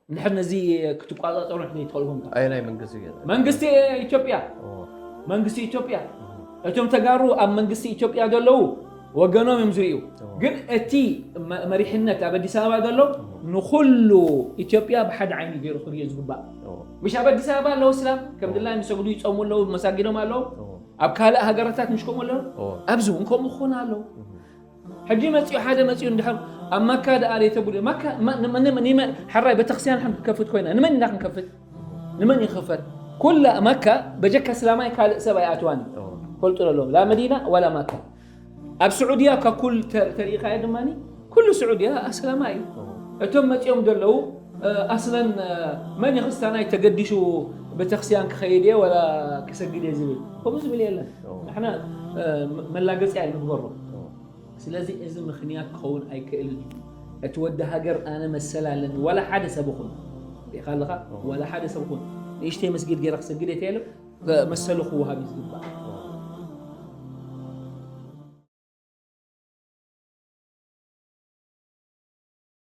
እንድሕር ነዚ ክትቋጻጸሩ እንድሕር ትኽእልኩም ኣየናይ መንግስቲ እዩ? መንግስቲ ኢትዮጵያ ኦ፣ መንግስቲ ኢትዮጵያ እቶም ተጋሩ ኣብ መንግስቲ ኢትዮጵያ ዘለዉ ወገኖም እዮም ዝርእዩ። ግን እቲ መ- መሪሕነት ኣብ ኣዲስ ኣበባ ዘሎ ንኩሉ ኢትዮጵያ ብሓደ ዓይኒ ገይሩ ክርእዮ ዝግባእ። ኦ፣ ምሽ ኣብ ኣዲስ ኣበባ ኣለዉ እስላም ከም ድላይ ዝሰግዱ ይፀሙ ኣለዉ መሳጊዶም ኣለዉ። ኦ፣ ኣብ ካልእ ሃገራታት ምሽ ከምኡ ኣለዉ። ኦ፣ ኣብዚ እውን ከምኡ ክኾን ኣለዉ። ሕጂ መፂኡ ሓደ መፂኡ እንድሕር ኣብ መካ ደኣ ለይተብሉ መካ መ- ንመ- ንመ- ንመ- ሕራይ ቤተክርስትያን ከም ክንከፍት ኮይና ንመን ኢና ክንከፍት? ንመን ይኽፈት? ኩላ መካ በጀካ እስላማይ ካልእ ሰብ ኣይኣትዋን። ኦ፣ ፈልጡ ኣለዎም ላ መዲና ወላ መካ። ኣብ ስዑድያ ካብ ኩል ተ- ተሪኢኻዮ ድማ ኩሉ ስዑድያ ኣስላማይ እዩ። እቶም መፂኦም ዘለዉ እ፣ ኣስለን እ፣ መን እዩ ክርስቲያናይ ተገዲሹ ቤተክርስትያን ክኸይድ እየ ወላ ክሰግድ እየ ዝብል ከምኡ ዝብል የለን። ንሕና እ፣ መ- መላገፂ ኣይንግበሮ። ስለዚ እዚ ምኽንያት ክኸውን ኣይክእልን እዩ። እቲ ወዲ ሃገር ኣነ መሰል ኣለኒ ዋላ ሓደ ሰብ ኹን ሪኢኻ ኣለኻ ዋላ ሓደ ሰብ ኹን ንእሽተይ መስጊድ ገይረ ክሰግድ እየ ተይሉ መሰሉ ክወሃብ እዩ ዝግባእ።